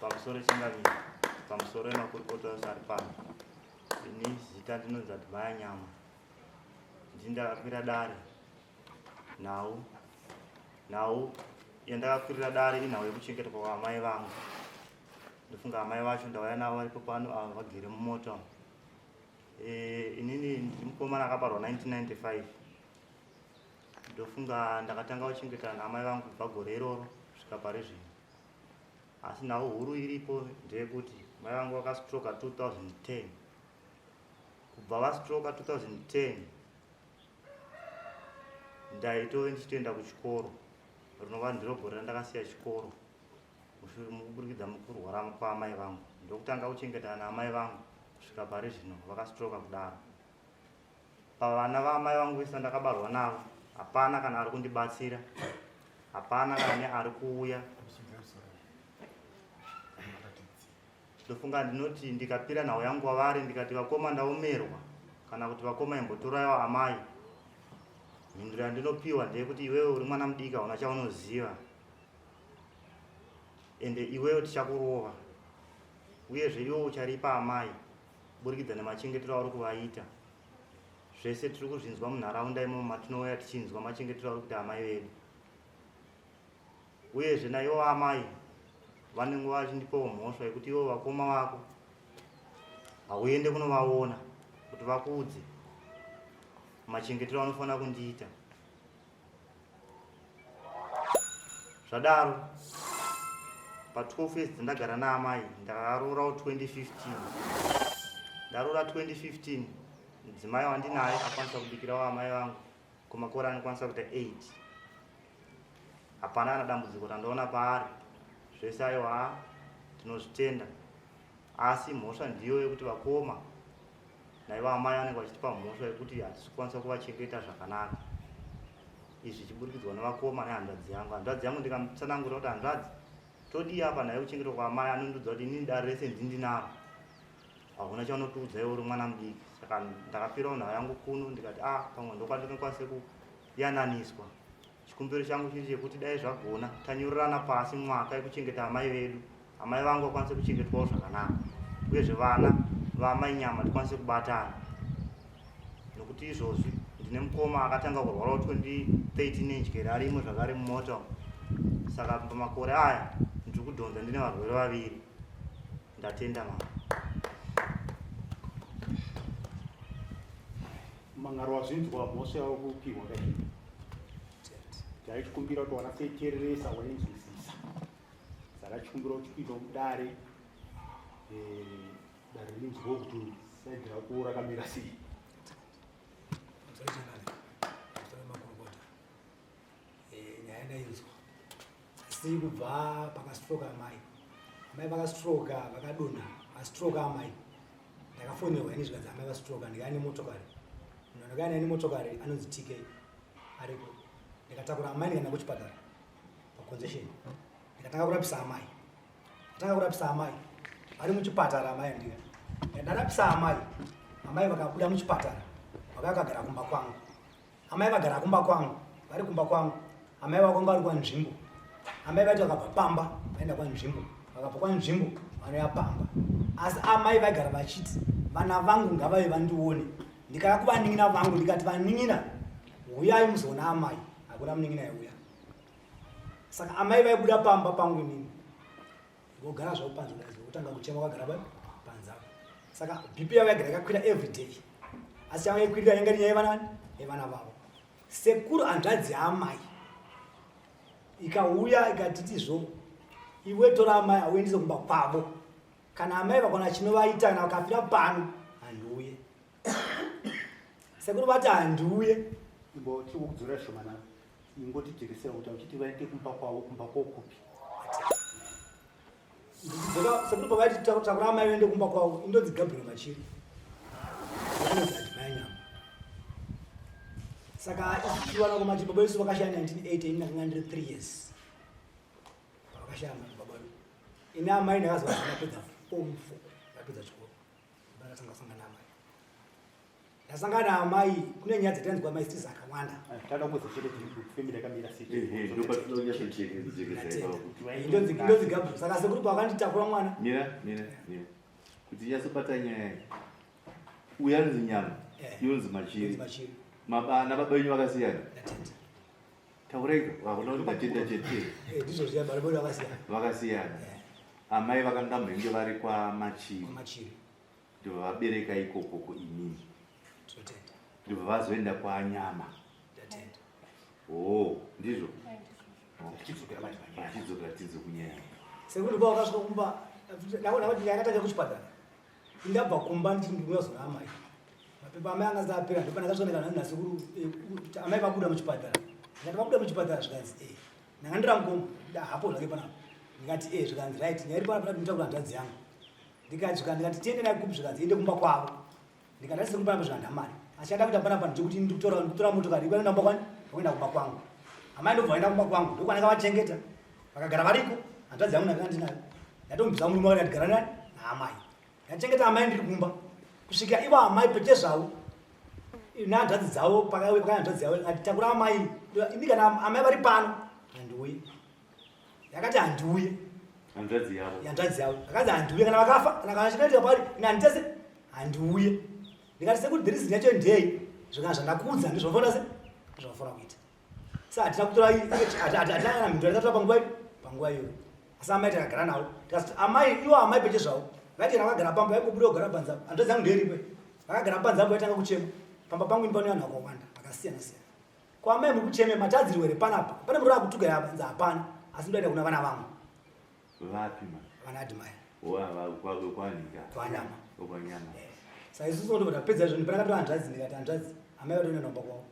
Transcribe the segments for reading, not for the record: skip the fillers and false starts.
Pamusoro changamire, pamusoro emakurukota ose ari pano. Ini zita ndinonzi Admire Nyama. Ndini ndakakwira dare. Nhau nhau yandakakwirira dare inhau yekuchengetwa kwaamai vangu. Ndofunga amai vacho ndauya navo varipo pano ava vagere mumota. Eh, inini ndiri mukomana akabarwa 1995. Ndofunga ndakatanga kuchengeta naamai vangu kubva gore iroro kusvika pari zvino. Asi nhau huru iripo ndeyekuti mai vangu vakastroka 2010. Kubva vastroka 2010 ndaitove ndichitoenda kuchikoro rinova ndiro gore randakasiya chikoro mushure mukuburikidza mukurwara kwaamai vangu ndokutanga kuchengetana naamai vangu kusvika pari zvino vakastroka kudaro. Pavana vaamai vangu vese vandakabarwa navo hapana kana ari kundibatsira, hapana kana neari kuuya. Ndofunga ndinoti ndikapira nhau yangu kwavari ndikati vakoma ndaomerwa kana kuti vakoma imbotoraiwo amai, mhinduro yandinopiwa ndeyekuti iwewe uri mwana mudiki hauna chaunoziva ende iwewe tichakurova uyezve iwe ucharipa amai kuburikidza nemachengetero auri kuvaita. Zvese tiri kuzvinzwa munharaunda imomo matinouya tichinzwa machengetero auri kuita amai vedu. Uyezve naivo amai vanenge vachindipawo mhosva yekuti ivo vakoma vako hauende kunovaona kuti vakuudze machengetero anofanira kundiita. Zvadaro pa 12 years dzandagara naamai ndakaroora 2015 ndaroora 2015 mudzimai wandinaye akwanisa kubikirawo amai vangu kumakore anokwanisa kuita 8 hapana kana dambudziko randaona paari zvese aiwa tinozvitenda asi mhosva ndiyo yekuti vakoma naivo amai vanenge vachitipa mhosva yekuti hatisi kukwanisa kuvachengeta zvakanaka izvi zvichiburikidzwa nevakoma nehanzvadzi yangu hanzvadzi yangu ndikamutsanangurira kuti hanzvadzi todii apa naye kuchengetwa kwaamai anondiudza kuti inini dare rese ndindinaro hakuna chaunotiudza iwe uri mwana mudiki saka ndakapirawo nhau yangu kuno ndikati a ah, pamwe ndokwandingakwanise kuyananiswa Chikumbiro changu chiri chekuti dai zvagona tanyorerana pasi mwaka yekuchengeta amai vedu, amai vangu vakwanise kuchengetwawo zvakanaka, uyezve vana vaamai nyama tikwanise kubatana nokuti izvozvi ndine mukoma akatanga kurwarawo 2013 nenjere arimo zvakare mumota umu. Saka pamakore aya ndiri kudhonza ndine varwere vaviri. Ndatenda mama. Mangaro wazvinzwa mhosva yavo kupihwa kai taitikumbira kuti wanaseitereresa wainzwisisa saka chikumbira kuti chipinda mudare eh, dare rinzwewo kuti saidi rako rakamira sei Eh, nyaya ndainzwa asi kubva pakastroka amai amai vakastroka vakadonha astroka amai ndakafonerwa ini zvikanzi amai vastroka ndikaya nemotokari munhu andakaya naye nemotokari anonzi tk ariko ndikatakura amai ndikaenda kuchipatara paconcession ndikatanga kurapisa amai ndatanga kurapisa amai vari muchipatara amai andika ndarapisa amai amai vakabuda muchipatara vakakagara kumba kwangu Amai vagara kumba kwangu, vari kumba kwangu. Amai vako vari kwanzvimbo. Amai vaiti vakabva pamba vaenda kwanzvimbo, vakabva kwanzvimbo vanouya pamba. Asi amai vaigara vachiti vana vangu ngavave vandione. Ndikaya kuvanin'ina vangu ndikati vanin'ina huyai muzoona amai, hakuna munin'ina aiuya. Saka amai vaibuda pamba pangu inini vogara zvavo panze kudai votanga kuchema vagara pa panze apo saka bp yavo yagara yakakwira every day asi yanga ikwirira yanga iri nyaya yevana yevana vavo sekuru hanzvadzi yaamai ikauya ikatitizvo iwe tora amai auendese kumba kwavo kana amai vakona chinovaita kana vakafira pano handiuye sekuru vati handiuye imboti ukudzora shomana ingotijekesera kuti uchiti vaende kumba kwavo kumba kwokupi sekuru pavaiti takura amai vaende kumba kwavo indonzi gabriel machiri anonzi admire nyama saka isu tiri vana kwamachiri baba vesu vakashaya 1980 ini ndakanga ndiri 3 years pavakashaya baba vedu ini amai ndakazova ndapedza form 4 ndapedza chikoro ndakatanga kusangana amai. Ndasangana naamai, kune nyaya dzatanzwa maisitizi akawanda. Tada kungoziva chete kuti family yakamira sei. Ehe, ndopatinoda kunyatsochekedzeka kuti Ndonzi ndonzi Gabriel. Saka sekuru pakanditakura mwana, mira, mira, mira, kuti inyatsobata nyaya iyi. Uyu anonzi Nyama, inonzi ndonzi Machiri. Machiri. Ana baba venyu vakasiyana. Ndatenda. Tauraika, vakuna kuti ndatenda chete. Ndizvo zviya, baba vedu vakasiyana. Vakasiyana. Amai vakanga mhenge vari kwaMachiri. KwaMachiri. Ndobva vabereka ikokoko imini. Tinotenda. Ndobva vazoenda kwaNyama. Ndatenda. O, ndizvo. Tichidzokera manje panyaya. Vachidzokera, tidze kunyaya. Sekuru pavakasvika kumba, ndaona kuti ndakatanga kuchipatara. Ndabva kumba ndichindinozona amai. Mapepa amai anga asati apera, ndipo ndakasvika ndikanzi nasekuru kuti amai vabuda muchipatara. Ndikati vabuda muchipatara, zvikanzi eh. Ndanga ndira mukoma, hapo zvake panapa. Ndikati eh, zvikanzi right, nyaya iri panapa ndinotakura hanzvadzi yangu. Ndikati zvikanzi, ndikati tiende naye kupi, zvikanzi ende kumba kwavo. Ndikati asi kumba panapa zvikanzi amai. Asi chanda kuita panapa ndechekuti ndikutora motokari ikuenda kumba kwani, ndokuenda kumba kwangu. Amai ndobva vaenda kumba kwangu, ndokwanakavachengeta. Vakagara variko, hanzvadzi yangu ndakanga ndinayo. Ndatombisa murume wake ndati gara nani naamai. Ndachengeta amai ndiri kumba kusvika ivo amai pete zvavo nehanzvadzi dzavo, pakauya pakauya hanzvadzi yavo akati takura amai, imi kana amai vari pano handiuye. Yakati handiuye. Hanzvadzi yavo. Hanzvadzi yavo. Akati handiuye kana vakafa, kana chinoitika pavari, ini handitese handiuye. Ndikati sekuru the reason yacho ndei, zvikana zvandakuudza ndizvo zvinofanira se zvinofanira kuita. Saka hatina kutora, hatina kana mhinduro yatakatora panguva ipi, panguva iyoyo. Asi amai takagara navo, tikazoti amai, ivo amai peche zvavo vaiti kana vakagara pamba vaingobuda kugara panze apo, hanzvadzi yangu ndeiripo, vakagara panze apo vaitanga kuchema. Pamba pangu ini pane vanhu vakawanda vakasiyana siyana. Ko amai muri kucheme matadzirwe here panapa? Pane muri akutuka apa, nzi hapana, asi ndoenda kuna vana vangu. Vapi ma? Vana Admire. Kwanika. Kwanyama. Kwanyama. Saka isusu ndobva tapedza izvo, ndipana hanzvadzi, ndikati hanzvadzi, amai vatoenda kumba kwavo.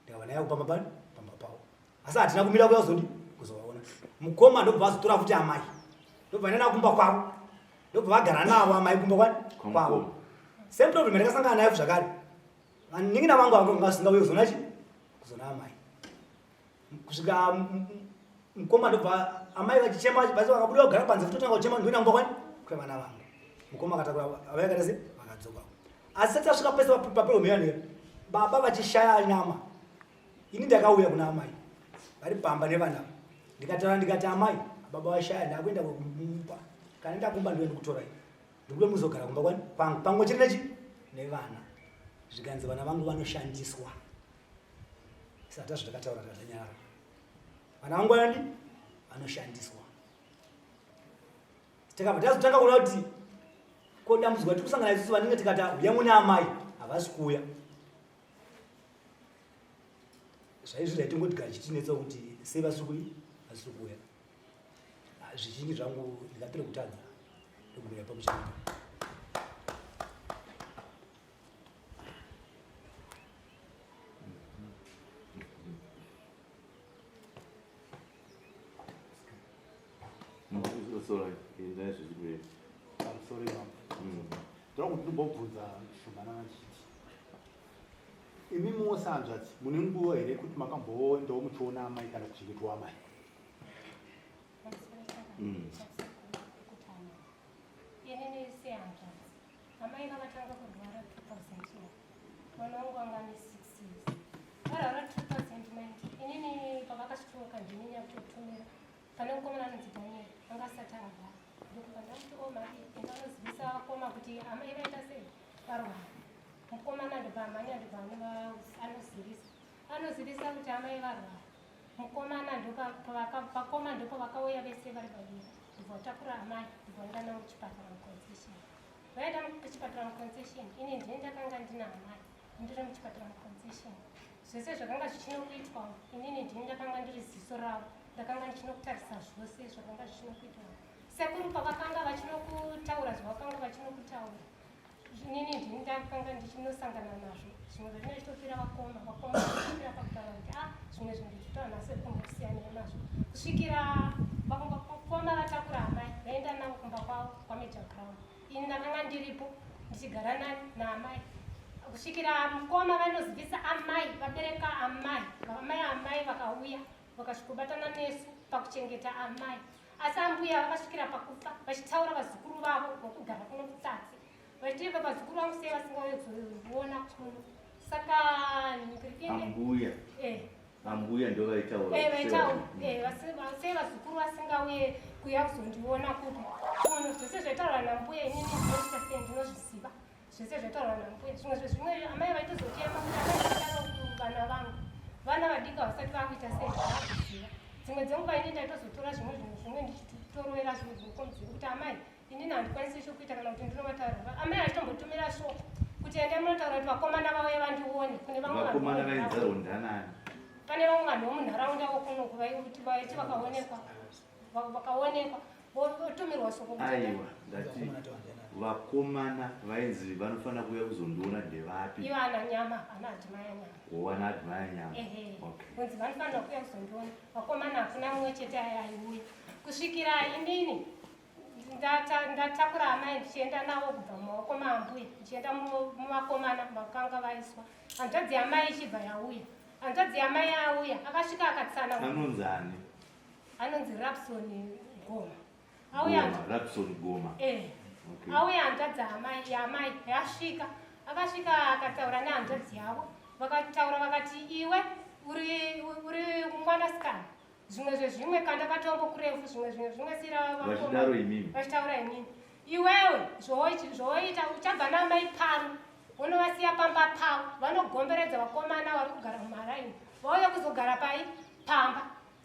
Ndikabva ndaya kupamba pani, pamba pavo. Asi hatina kumira kuya kuzodi kuzovaona. Mukoma ndobva vazotora futi amai. Ndobva ndaenda kumba kwavo. Ndobva vagara navo amai kumba kwani? Kwavo. Same problem yandakasangana nayo zvakare. Vanin'ina vangu avo vanga vasingauye kuzoona chi? Kuzoona amai. Kusvika mukoma ndobva amai vachichema, vasi vakabuda kugara panze kutotanga kuchema, ndoenda kumba kwani? Kwe vana vangu. Mukoma akatakura amai vakaita sei? Vakadzoka. Asi sati tasvika pese papero mhiyani, baba vachishaya nyama. Ini ndakauya kuna amai vari pamba nevana. Ndikataura ndikati amai, baba vashaya, ndakuenda kumba. Kana ndakumba ndiwe ndikutorai. Ndikuda muzogara kumba kwani? Kwangu. Pamwe chete nechi? Nevana. Zvikanzi vana vangu vanoshandiswa. Saka tazvo takataura takanyarara. Vana vangu vanadi? Vanoshandiswa. Takabva tazotanga kuona kuti ko dambudziko ratiri kusangana isusu vanenge tikati uya mune amai havasi kuuya. Zvaizvi zvaitongotigara chitinetsa kuti sei vasiri kuyi vasiri kuuya. Zvizhinji zvangu ndikapere kutadza ndogumira pakuchengeta. Pamusoro imambo. Ndoda kuti ndimbobvunza shumanana ndichiti imi mose hanzvadzi mune nguva here kuti makamboendawo muchiona amai kana kuchengetwa amai? Inini sehanzvadzi, amai vakatanga kurwara 2009, mwana wangu anga ane 6 years. Varwara 2009, inini pavakastroka ndini nyakutotumira pane mukomana anonzi Daniel, anga asati arwara. Ndokubva ndamuti o mari enda unozivisa vakoma kuti amai vaita sei varwara. Mukomana ndobva amhanya, ndobva anozivisa kuti amai varwara. Mukomana vakoma ndipo vakauya vese vari vaviri, ndobva vatakura amai, ndobva vaenda navo kuchipatara muconcession. Vaenda kuchipatara muconcession, ini ndini ndakanga ndina amai ndiri muchipatara muconcession. Zvese zvakanga zvichinokuitwa, inini ndini ndakanga ndiri ziso ravo, ndakanga ndichinokutarisa zvose zvakanga zvichinokuitwa. Sekuru pavakanga vachinokutaura zvavakanga vachinokutaura, inini ndini ndakanga ndichinosangana nazvo. Zvimwe zvandina ndichitofira vakoma, vakoma vachitofira pakutaura kuti zvimwe zvinhu ndichitaura nasekuru ngokusiyanei nazvo, kusvikira vakoma vatakura amai vaenda navo kumba kwavo kwaMajor Crown. Ini ndakanga ndiripo ndichigara nani naamai kusvikira mukoma vanozivisa amai vabereka amai, amai amai vakauya vakasvikobatana nesu pakuchengeta amai. Asi ambuya vakasvikira pakufa vachitaura vazukuru vavo vokugara kuno kutsatsi, vachiti vazukuru vangu sei vasingauye kuzoona kuno. Saka ambuya eh. Ambuya ndo vaitaura. Eh, vaitaura. Eh, sei vazukuru vasingauye kuuya kuzondiona kupi? Kuno zvese zvaitaurwa nambuya inini ndinoita sei ndinozviziva. Zvese zvaitaurwa nambuya. Zvimwe zvezvimwe amai vaitozochema kuti amai vaitaura kuti vana vangu. Vana vadiki havasati vakuita sei vakuziva. Dzimwe dzenguva ini ndaitozotora zvimwe zvinhu zvimwe ndichitorovera zvimwe zvinhu komudziri kuti amai inini handikwanisi chokuita kana kuti ndinovataurira. Amai vachitombotumira shoko kuti endai munotaura kuti vakomana vauye vandione. Kune vamwe vanhu Vakomana vomunharaunda. vainzarwo ndanani? Pane vamwe vanhu vomunharaunda vokunoku vaiti vaiti vakaonekwa vakaonekwa votumirwa shoko kuti Aiwa, ndati vakomana vainzi vanofanira kuuya kuzondiona ndevapi? Ivo ana nyama, ana adhimaya nyama. Wowana adhimaya nyama. Ehe. Okay. Kunzi vanofanira kuuya kuzondiona. Vakomana hakuna mumwe chete aiuya. Kusvikira inini ndatakura amai ndichienda navo kubva mumaoko maambuya ndichienda muvakomana vakanga vaiswa. Hanzvadzi yamai ichibva yauya. Hanzvadzi yamai yauya akasvika akatsana. Anonzi ani? Anonzi Rapson Goma. Auya Goma, Rapson Goma. Eh. Okay. Auya hanzvadzi amai yamai yasvika. Akasvika akataura nehanzvadzi yavo. Vakataura vakati iwe uri mwanasikana. Zvimwe zvezvimwe kanda katombo kurefu zvimwe zvimwe zvimwe sira vakoma. Vachidaro imimi. Vachitaura imimi. Iwewe zvoita uchabva namai pano. Unovasiya pamba pavo. Vanogomberedza vakomana vari kugara mumaraini. Vauya kuzogara pai pamba.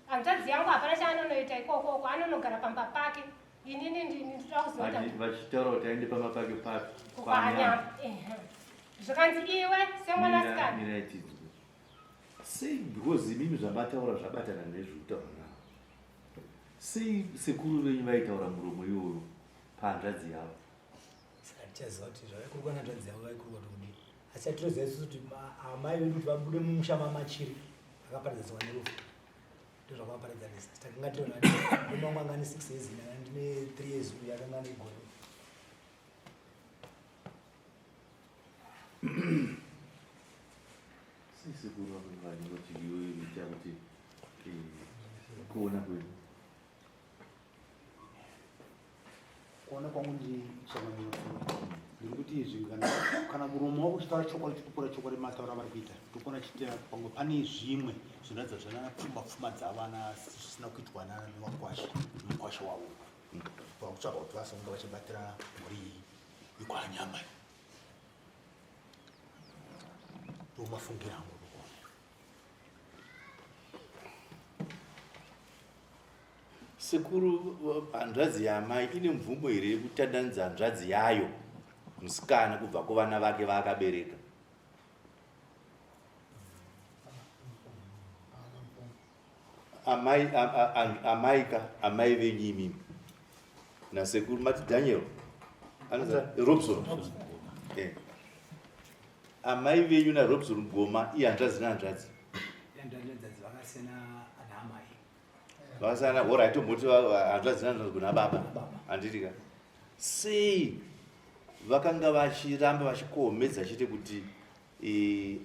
Hanzvadzi yangu hapana chaanonoita ikoko uko anonogara pamba pake. Inini ndinoda kuzoita Vachitaura kuti aende pamba pake papi? Kwanyama. Ehe. Zvakanzi iwe semwanasikana. Mira tinzwe. Sei because imimi zvamataura zvabatana nezvekutaura navo. Sei sekuru venyu vaitaura muromo iwoyo pahanzvadzi yavo? Saka tichaziva kuti zvavaikurukwa nehanzvadzi yavo vaikurukwa kuti kudii. Asi chatinoziva isusu kuti amai vedu kuti vabude mumusha mamachiri vakaparadziswa nerufu. Ndozvakavaparadzanisa. Takanga tiri vana vadiki. Murume wangu anga ane 6 years, ini anga ndine 3 years, uyu akanga ane gore. Sei sekuru vangu vanoti iwe uita kuti, kuona kwenyu? Kuona kwangu ndichangamira. Ndiri kuti izvi kana muromo wako uchitaura chokwadi chikukura chokwadi mataura avari kuita. Ndikuona chiti pamwe pane zvimwe zvinoratidza zvana pfuma pfuma dzavana zvisina kuitwa nevakwasha nemukwasha wavo. Vakutsvaga kuti vasonge vachibatira mhuri iyi yekwanyama. Ndomafungira angu. Sekuru, hanzvadzi yaamai ine mvumo here yekutandanidza hanzvadzi yayo musikana kubva kuvana vake vaakabereka? Amai, amaika, amai venyu imimi nasekuru mati Daniel anonzi Robson. Amai venyu naRobson Goma ihanzvadzi nehanzvadzi. Hanzvadzi vakasiyana naamai. Vakasiyana, all right, tomboti hanzvadzi nehanzvadzi kuna baba. Handiti ka? Sei vakanga vachiramba vachikohomedza chete kuti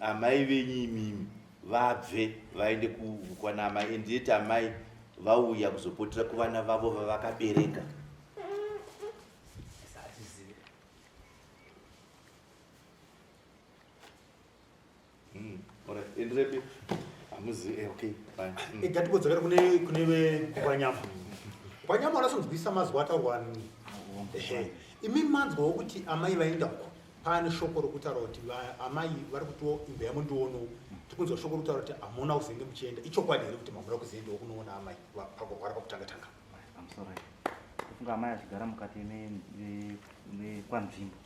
amai venyu imimi vabve vaende kwana amai, and yet amai vauya kuzopotera kuvana vavo vavakabereka? All right, enderepi? Hamuzi, okay, fine. Ngatibodzokera kune vekwanyama. Kwanyama vanasonzwisa mazwi ataurwa ni. Ehe. Imi manzwawo kuti amai vaenda uko. Pane shoko rokutaura kuti amai vari kutiwo imba yamundiono. Tikunzwa shoko rokutaura kuti hamuna kuzenge muchienda. Ichokwadi here kuti mamuna kuzoendawo kunoona amai pakurwara pakutanga tanga? I'm sorry. Kufunga amai achigara mukati mekwanzvimbo.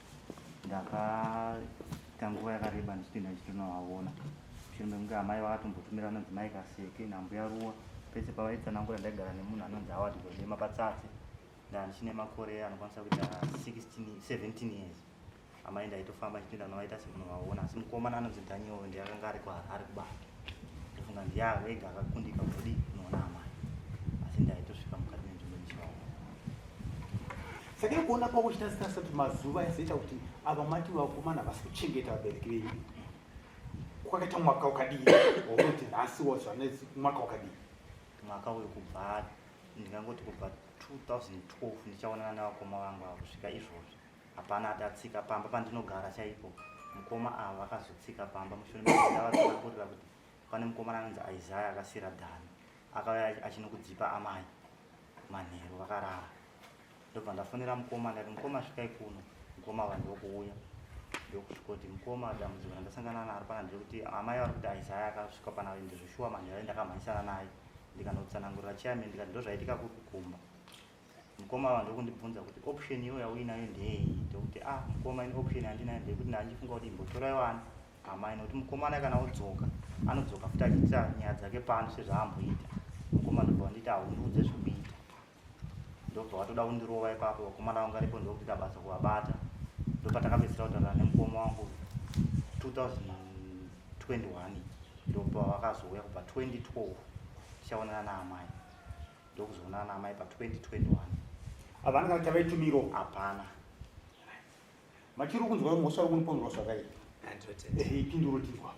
Ndakaita nguva yakareba ndichitoenda ndichitonovaona. Mushure mekunge amai vakatombotumira anonzi Mai Kaseke nambuya Ruwa. Pese pavaitsanangura ndaigara nemunhu anonzi Howard Godema patsatse. Ndaa ndichine makore anokwanisa kuita 17 years. Amai ndaitofamba ndichitoenda kunovaita sekunovaona. Asi mukomana anonzi Daniel ndiye akanga ari kuHarare kubasa. Ndofunga ndiye wega akakundika kudii kunoona amai. Asi ndaitosvika mukati menzvimbo ndichivaona. Saka kuona kwako chitasita kuti mazuva aizoita kuti ava mati vakomana havasi kuchengeta vabereki venyu. Kwakaita mwaka wakadii? Waunoti nhasi wazvana mwaka wakadii? Mwaka uyu kubva ndingangoti kubva 2012 ndichaonana nevakoma vangu ava kusvika izvozvi. Hapana atatsika pamba pandinogara chaipo. Mukoma ava vakazotsika pamba mushure mekunge ndavatsanangurira kuti pane mukomana anonzi Isaiah akasira Dhani akauya achinokudzipa amai manheru vakarara. Ndobva ndafonera mukoma ndati mukoma svikai kuno. Mukoma ava ndokuuya ndokusvikoti mukoma dambudziko randasangana naro pana nderekuti amai vari kuti Isaiah akasvika pana ndizvo shuwa manheru ndakamhanyisana naye ndikanotsanangurira chairman ndikati ndozvaitika kupi kumba. Mukoma ava ndokundibvunza kuti option iyo yauinayo ndeyei ndokuti ah mukoma ini option yandinayo ndeyekuti ndandifunga kuti imbotorai wani amai nokuti mukomana kana odzoka anodzoka futi achiita nyaya dzake pano sezvaamboita. Mukoma ndobva wanditi haundiudze zvekuita ndobva watoda kundirova ipapo vakomana vangu varipo ndokutoita basa kuvabata ndopatakapedzisira kutaura nemukoma wangu 2021 ndopavakazouya kubva 2012 tichaonana naamai ndokuzoonana naamai pa 2021. Havana kana chavaitumiro? Hapana. Machiri kunzwa mhosva yekuniponzwa zvakaita? Ehe, ipinduro tinzwa.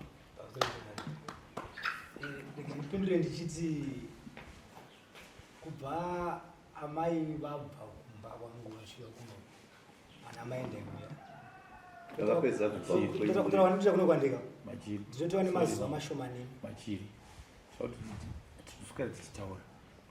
Rega ndipindure ndichiti kubva amai vabva kumba kwangu vasvika kuno ana mai ndaiuya. Vakapedza kubva kutora vandiita kuno kwandika. Ndinotova nemazuva mashomanini. Machiri. Tiswera tichitaura.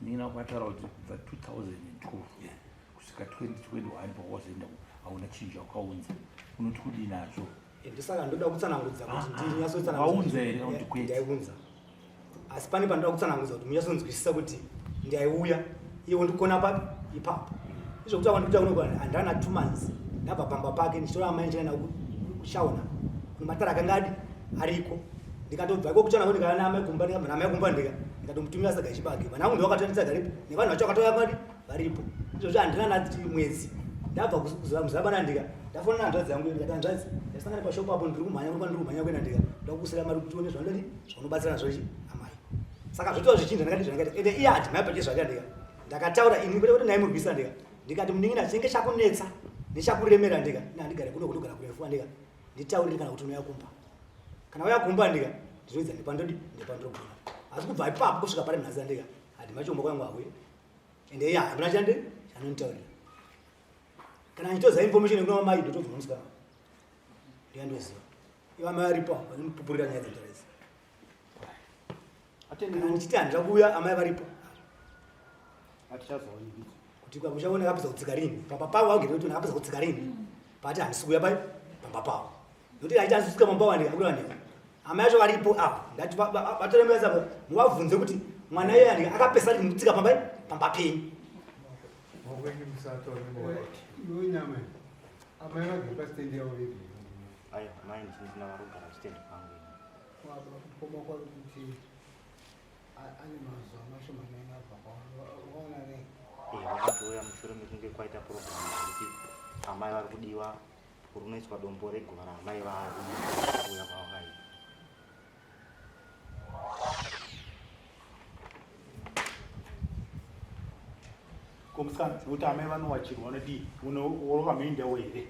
Nina kwataura kuti kubva 2012 kusvika 2021 pawazoenda hauna chinhu chawakaunza. Unoti kudii nazvo? Ndosaka ndoda kutsanangudza kuti ndinyatsotsanangudza. Waunza here kana kuti kwete? Ndaiunza. Asi pane pandoda kutsanangudza kuti munyatsonzwisisa kuti ndaiuya iwo ndikona papi ipapo. Izvo kuti wandikuita kuno kwa handana 2 months ndabva pamba pake ndichitora amai ndichienda kushaona kumatara akanga adi ariko. Ndikatobva iko kuchana ndikana namai kumba ndikabva namai kumba ndika ndikatomutumira saga yechibage. Vana vangu ndovakatoenda saga ripo nevanhu vacho vakatouya padi varipo. Izvozvo handina na mwedzi ndabva kuzabana ndika ndafonera hanzvadzi yangu ndikati hanzvadzi ndasangana pashop apo ndiri kumhanya kuno ndiri kumhanya kuenda ndika ndakusira mari kuti tione zvanodii zvaunobatsira nazvo ichi amai. Saka zvotova zvichinja ndakati zvandakati ende iye ati mai pache zvake ndika ndakataura ini kwete kuti ndaimurwisa ndika ndikati munin'ina chinenge chakunetsa nechakuremera ndika ini handigare kuno kunogara kurefu ndika nditaurire kana kuti unouya kumba. Kana uya kumba ndika ndinoidza ndepandodi ndepandogona asi kubva ipapo kusvika pari nhasi ndika hadi machombo kwangu hauye ende iye hamuna chande chanonditaurira kana ndichitoziva information yekuna mai ndotobva musikana ndiyandoziva ivo amai varipo vanondipupurira nyaya dzanditaura idzi. Kana ndichiti handira kuuya amai varipo kuti kwakuchaona akapedza kutsika rini pamba pavo vagere kuti akapedza kutsika rini pati handisi kuuya pai pamba pavo nokuti aiti handisi kusvika pamba pavo andika andika amai acho varipo apa ndati vatorembesa muvabvunze kuti mwana iye andika akapesa rini kutsika pamba pamba penyu. Amai vagere pasitendi yavo vega. Aiwa, amai ndisina vari kugara pasitendi pangu ini. Mukoma kwari kuti ane mazuva mashomanana abva kwaona nei? Vakatouya mushure mekunge kwaita purogiramu yekuti amai vari kudiwa kurunoiswa dombo reguva raamai vavo kuuya kwavakaita. Ko musikana, nokuti amai vanowachirwa vanodii? Unorova mheni here?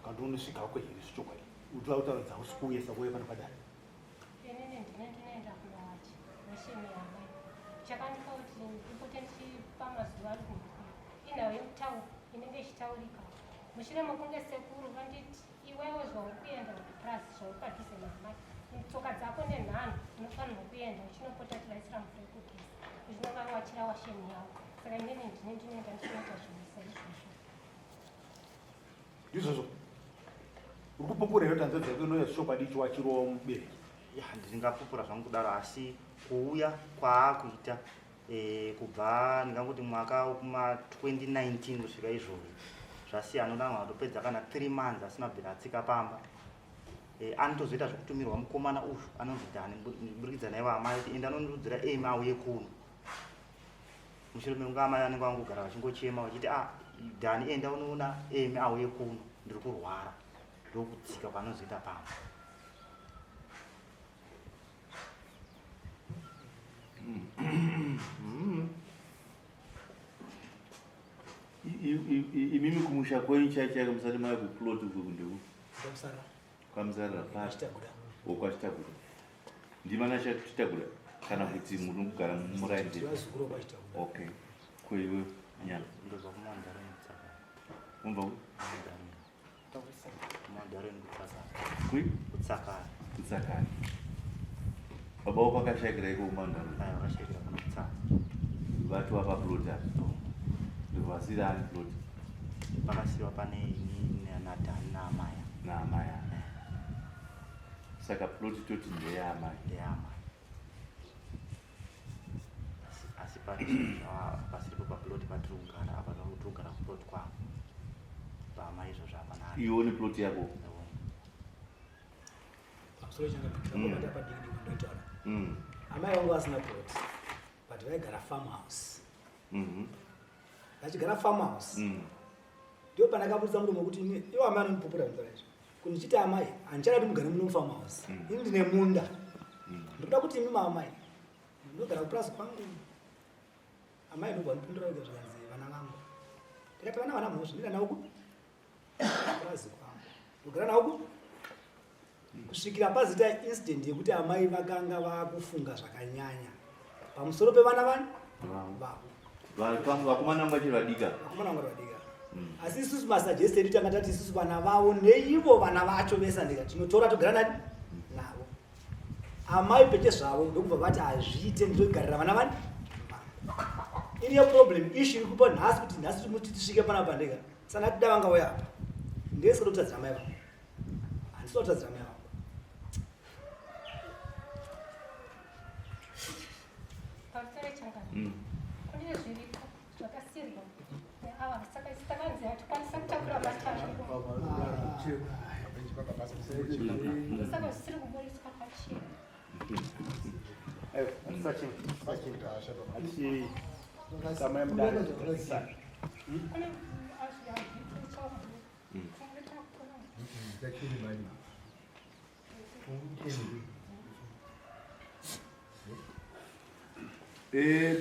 Kana kuti unosvika hako here zvechokwadi? Unotoda kutaura dzausi kuuya saka uye pano padare. Inini ndine ndinoenda kunowacha washeni yamai. Chakandipa kuti ndipote ndichipa mazuva ari kumhuri. Inhau yekutaura inenge ichitaurika. Mushure mekunge sekuru vanditi iwewe zvauri kuenda kupurazi zvauri padhuze naamai tsoka dzako nenhanho unofanirwa kuenda uchinopota tivaisira mvura yekugeza uchinovawachira washeni yavo. Saka inini ndine ndinoenda ndichinoita zvinhu saizvozvo. Ndizvozvo. Uri kupupura here kuti hanzvadzi yako inouya zvechokwadi ichiwachirwa mubereki? Ya, ndingapupura zvangu kudaro asi kuuya kwaakuita kubva ndingangoti mwaka wekuma 2019 kusvika izvozvi zvasiyana nokuti anogona kutopedza kana 3 months asina kubvira atsika pamba. Anotozoita zvekutumirwa mukomana uyu anonzi Dhani kuburikidza naivo amai kuti enda anondiudzira Amy auye kuno. Mushure mekunge amai vanenge vangogara vachingochema vachiti ah, Dhani enda unoona Amy auye kuno ndiri kurwara. Ndokutsika kwanozoita pamba. Imimi kumusha kwenyu chai chaiko musati mave kuplot uko kundeku? Kwamusara. Kwamusara papi? Kwachitaguda. O kwachitaguda. Ndima nachitaguda kana kuti muri kugara muraini? Vazukuru kwachitaguda. Okay. Ko iwe nyana? Ndobva kuMandarin kutsaka. Unobva ku? Mandarin. Mandarin kutsaka. Kui? Kutsakara. Kutsakara. Baba wako akashaikira iko kumandaro? Ayo akashaikira kuno kutsaka. Vatova paplot apa. Ndovasira ani plot? Pakasiwa pane ini naDhani naamai. Naamai. Saka plot toti ndeyaamai. Ndeyaamai. Asi pasiripo paplot patiri kugara apa tiri kugara kuplot kwavo. Pama izvozvo hapana. Iwe une plot yako? Pamusoro changa ndakabata padiki diki ndotaura. Amai vangu vasina plot but vaigara farm house. Vachigara farm house. Ndipo pandakabudisa muromo kuti ini ivo amai anondipupura nditaura izvi. Kuti ndichiti amai handichada kuti mugare muno mufarm house. Ini ndine munda. Ndinoda kuti imi maamai ndinogara kupurazi kwangu. Amai ndobva ndipindura vega zvikanzi vana vangu. Ndikati vana vana mhosva ndinoenda navo ku kupurazi kwangu. Ndogara navo ku kusvikira pazoita incident yekuti amai vakanga vakufunga zvakanyanya pamusoro pevana vani vavo. Vakomana vangu vachiri vadika. Vakomana vangu vadika. Asi isusu masuggest edu tanga tati isusu vana vavo neivo vana vacho vese andika tinotora togara nani navo. Amai pete zvavo ndokubva vati hazviite ndinogarira vana vani. Iriyo problem issue iri kupa nhasi kuti nhasi timuti tisvike panapa ndega. Sana tida vanga vauya apa. Ndese kutotadzira amai vangu. Handisi kutotadzira amai vangu. Pamusoro changana. Kune zviriko zvakasirwa neava saka isu takanzi hatikwanisa kutakura matare. Saka zvisiri kuburitswa pachena. Kune azviito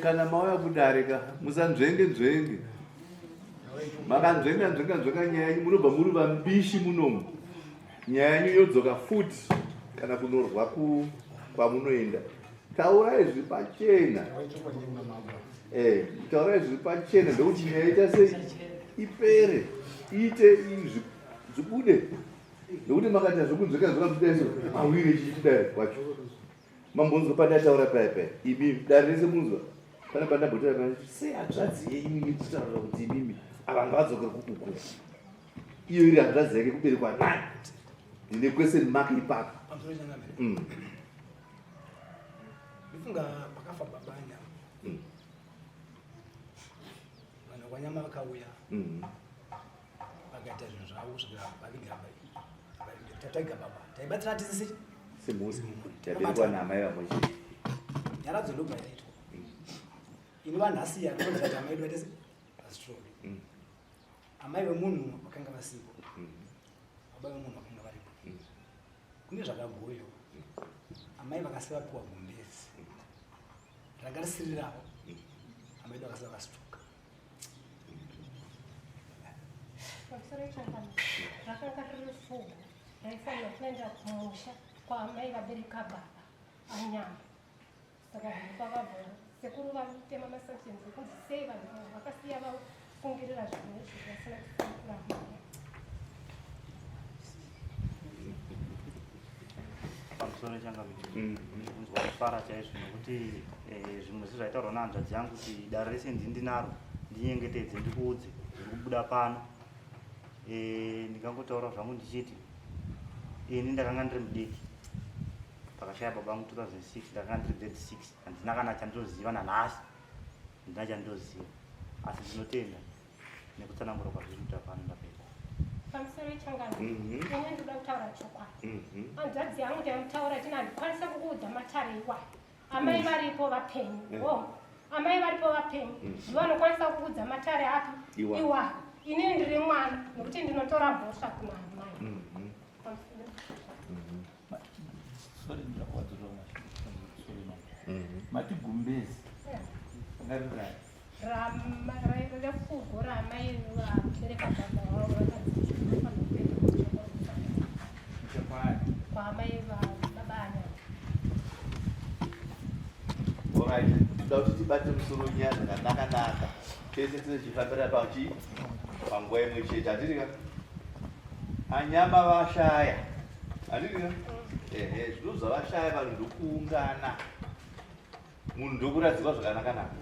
Kana mauya kudare ka musanzvenge nzvenge. Makanzvenga nzvenga nzvenga nyaya yenyu munobva muri vambishi munomu. Nyaya yenyu yodzoka futi kana kunorwa kwamunoenda. Taurai zviri pachena. Taurai zviri pachena ndokuti nyaya ita sei ipere iite zvibude. Ndokuti makaita zvekunzveka nzvenga kudai so awire chichidai kwacho. Mambonzwa pandataura paya paya imi dare rese munzwa pane pandambotaura paya sei hanzvadzi yenyu imi kutaura kuti imimi ava ngavadzokere kukuku iyo iri hanzvadzi yake kuberekwa naye ndine question mark ipapo. Ndifunga pakafa baba Nyama. Vanhu kwanyama vakauya vakaita zvinhu zvavo kusvikira vaviga tataiga baba taibatsira tisi semhuri taberekwa naamai vamwe chete. Nyaradzo ndobva yaitwa. Ini vanhasi yatokonzera kuti amai vedu vaite vastroke. Amai vemunhu vakanga vasipo. Baba vemunhu vakanga varipo. Kune zvakagoyiwa. Amai vakasiya vapiwa gumbezi. Ranga risiri ravo. Amai vedu vakasiya vastroke. Pamusoro changana rakanga riri fugo raifanira kuenda kumusha kwaamai vabereka baba anyama. Saka pakabva sekuru vatema masanctions ekunzi sei vanhu ava vakasiya vafungirira zvinhu izvi vasina kusunungura amai. Pamusoro changamire. Kunzwa kufara chaizvo nekuti zvimwe sezvaitaurwa nehanzvadzi yangu kuti dare rese ndini ndinaro ndinyengetedze ndikuudze zviri kubuda pano. Ndingangotaura zvangu ndichiti ini ndakanga ndiri mudiki pakashaya baba vangu 2006 ndakanga ndiri grade 6 handina kana chandinoziva nanhasi handina chandinoziva asi ndinotenda nekutsanangura kwazviri kuita pano ndapedza. Pamusoro changana ini ndinoda kutaura chokwadi. Hanzvadzi yangu ndaimutaura china handikwanisa kukuudza matare iwayo. Amai varipo vapenyu. Amai varipo vapenyu. Ndivo vanokwanisa kukuudza matare api iwayo. Inini ndiri mwana nekuti ndinotora mhosva kuna amai. Sorry, ndakwadzoka sorry mama. Mati gumbezi. Ngarirai. Refugo ramai vabereka baba vavo vanofanira kuenda kwaamai baba anyama. Alright, toda kuti tibate musoro nyaya zvakanaka-naka. Tese tichifambira pachi panguva imwe chete. Handiti ka? Anyama vashaya. Handiti ehe, zvino zvavashaya vanhu ndokuungana, munhu ndokuradzikwa zvakanaka naka.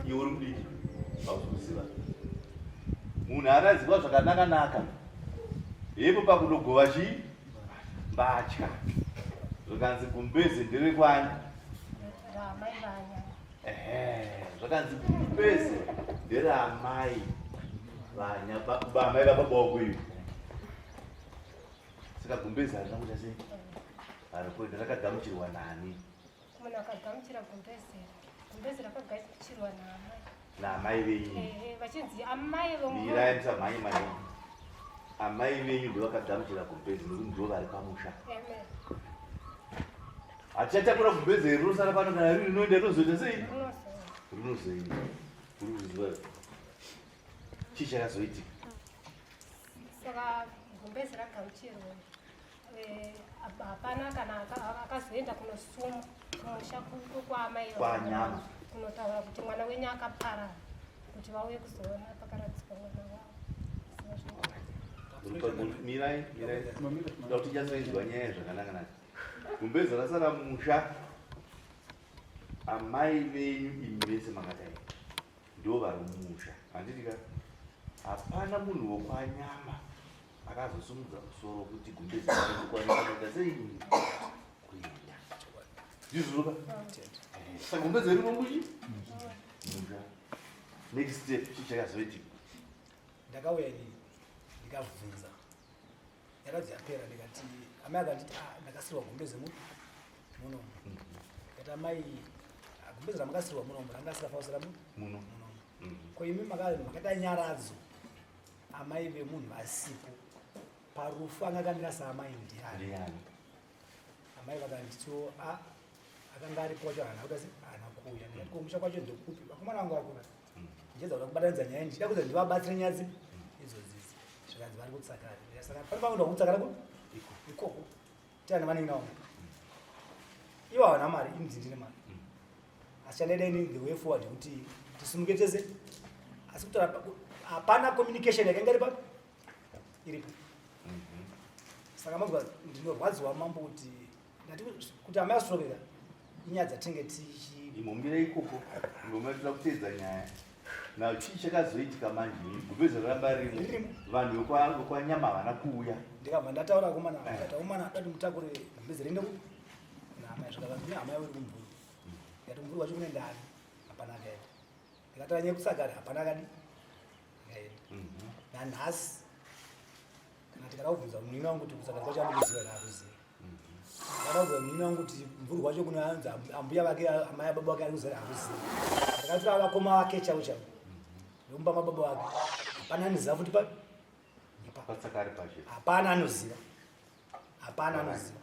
Iwe uri mudiki, hausi kuziva. Munhu aradzikwa zvakanaka naka, hepo pakundogova chii mbatya, zvakanzi gumbeze nderekwani. Ramai vanya. Ehe, zvakanzi gumbeze nderaamai vanya, amai vababa wako iwe. Saka gumbeze harina kuita sei? Hari kuenda, rakagamuchirwa nani? Munhu akagamuchira gumbeze, gumbeze rakagamuchirwa naamai. Naamai venyu. Ehe, vachinzi amai vemurume. Mirai musamhanye maningi. Amai venyu ndovakagamuchira gumbeze nekuti ndivo vari pamusha. Amen. Hatichatakura gumbeze iri rinosara pano, kana riri rinoenda rinozoita sei? Rinozoenda. Rinozoenda. Uri kuziva chii chakazoitika? Saka gumbeze ragamuchirwa, hapana kana akazoenda kunosuma kumusha kwaamai Kwanyama. Kunotaura kuti mwana wenyu akaparara, kuti vauye kuzoona pakaradzikwa mwana wavo. Mirai, mirai. Toda kuti tinyatsoinzwa nyaya zvakanaka naka. Gumbeze rasara musha, amai venyu imi vese makadai ndo vari mumusha, handiti ka? Hapana munhu wokwanyama akazosumudza musoro kuti gumbeze kuita sei kuenda, ndizvo ka? Saka gumbeze rimo muchi musha. Next step, chii chakazoitika? Ndakauya inini ndikabvunza, yaradzi yapera, ndikati amai akanditi, "Ah, ndakasirwa gumbeze munomu." Ndikati, "Amai, ah, gumbeze ramakasirwa munomu ranga asikafausira muno. Munomu. Ko imi makaita nyaradzo amai vemunhu vasipo parufu, anga akamira saamai ndiani?" Ndiani? Amai vakanditiwo, "A akanga aripo wacho haana kuita se haana kuuya." Ndikati, "Ko musha kwacho ndekupi? Vakomana vangu vakura." Ndichedza kuda kubatanidza nyaya, ndichida kuti ndivabatsire nyaya dzipi idzodzidzi. Zvikanzi vari kutsakara. Saka pane pamwe kutsakara ku ikoko tiana vanenge navo, ivo havana mari, ini ndine mari, asi chandaida ini the way forward kuti tisimuke tese, asi kutaura hapana communication yakanga iri papi iripo. Saka manzwa, ndinorwadziwa mambo kuti ndati kuti amai astrokeka, inyaya dzatinge tichi Imomira ikoko, ingomira, toda kuteedza nyaya. Now chii chakazoitika manje? Gumbeze raramba ririmo. Ririmo. Vanhu vekwanyama havana kuuya. Ndikabva ndataura kumana, ndikati, "Akomana, dati mutakure gumbeze riende ku naamai." Zvikava kune amai uri kumvuri. Ndikati, "Kumvuri wacho kune ndani?" Hapana akaenda. Ndikataura nyaya yekutsakari, hapana akadi akaenda. Nanhasi kana tikada kubvunza munini wangu kuti kutsakari kwacho anokuziva here, akuziva. Ndakada kubvunza munini wangu kuti mvuri wacho kune anzi ambuya vake, amai ababa vake, ari kuziva here, akuziva. Ndakatora vakoma vake chavo chavo ndomupa mababa vake, hapana anoziva futi pa ipa. Patsakari pacho. Hapana anoziva, hapana anoziva.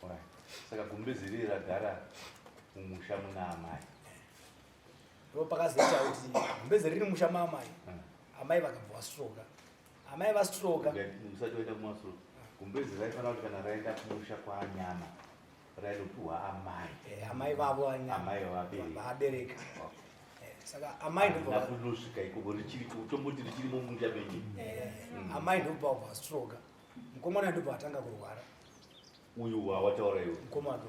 Alright. Saka gumbeze riri ragara mumusha muna amai. Ndo pakazoita kuti gumbeze riri musha maamai, amai vakabva vastroka, amai vastroka. Musati waenda kumasoro, gumbeze raifanira kuti kana raenda kumusha kwanyama rainopiwa amai. Amai vavo vanyama. Amai vavabereki. Vabereka. Saka amai ndobva Hakunosvika ikoko richiri, tomboti richiri mumusha menyu. Amai ndobva vastroka, mukomana ndobva atanga kurwara. Uyu wawataura iwe? Mukoma wake.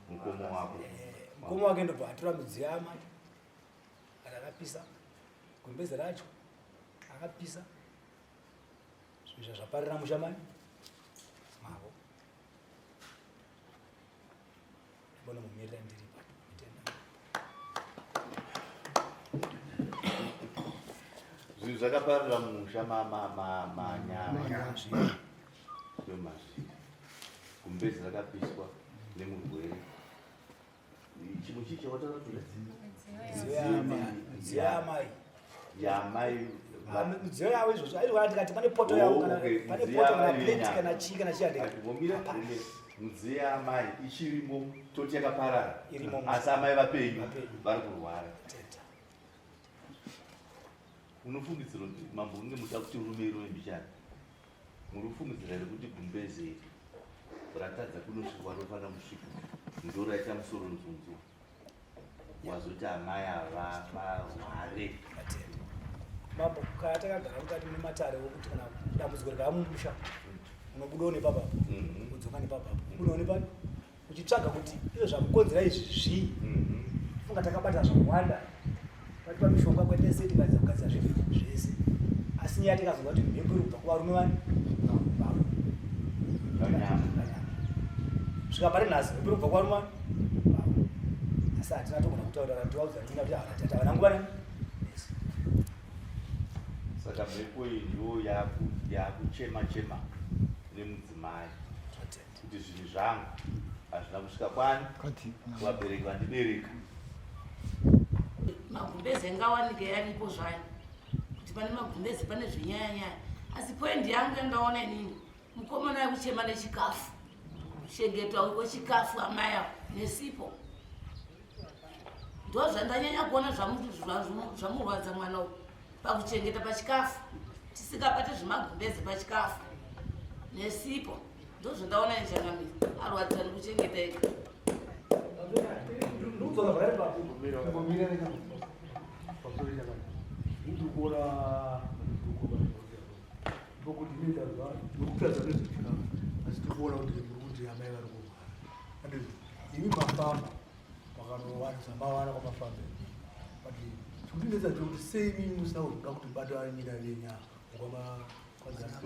Mukoma wako. Mukoma wake ndobva atora midziyo yaamai akapisa gumbeze racho, akapisa zvinhu zvaparira musha mani mavo. Mbona mumirira ndiri papo. Tenda. Zvinhu zvakaparira mumusha manyama wemazviri, gumbezi rakapiswa nemurwere. Chimwe chii chawataura kuti? Midziyo yaamai. Yamai. Midziyo yavo izvozvo aizwa, tikati pane poto yavo Oh, kana okay. pane Midziyo poto kana yaamai plate yenyama. kana chii kana chii handika. Vomira, midziyo yaamai ichirimo, toti yakaparara. Irimo. Asi amai vapenyu. Vapenyu. Vari kurwara. Teta. Unofungidzira kuti mambo unge muda kuti rume irume mbichana, muri kufungidzira here kuti gumbeze iri ratadza kunosvika kwanofanira kusvika, ndo raita musoro nzunzu wazoti amai ava varware? Atenda. Mambo, kana takagara mukati mematare wokuti kana dambudziko rikava mumusha. Unobudawo nepapa, wodzoka nepapa, ubudawo nepapa, uchitsvaga kuti izvo zvakukonzera izvi zvii. Funga takabata zvakawanda, patipa mishonga kwaita sei, tikaedza kugadzira zvinhu zvese, asi nyaya tikazonzwa kuti mhepo iri kubva kuvarume vani vavo Vanyama. Svika pari nhasi mhepo iri kubva kuvarume vani vavo, asi hatina togona kutaura tivaudza nina kuti havana havana nguva nani. Saka mhepo iyi ndiyo yakuchema chema nemudzimai kuti zvinhu zvangu hazvina kusvika kwani kuvabereki vandibereka. Magumbeze ngawanike yaripo zvayo kuti pane magumbeze, pane zvenyaya nyaya, asi poendi yangu yandaona inini, mukomana yekuchema nechikafu, kuchengetwa kwechikafu amai avo nesipo, ndo zvandanyanya kuona zvamurwadza mwana uyu pakuchengeta pachikafu, tisingabate zvemagumbeze pachikafu nesipo, ndo zvandaona ichangamira arwadzisa nekuchengeta ega. Ndikudzoka zvakare papo. Ngomira rega. Pamusoro chakati. Ndiri kuona ndokuti inoita nokutaridza nezvechikafu, asi tiri kuona kuti muri kuti amai vari kurwara. Andizvo imi mafamba makanowanisa mawana kwamafamba, but chikundinetsa chekuti sei imi musina kuzoda kuti bata nyina venyu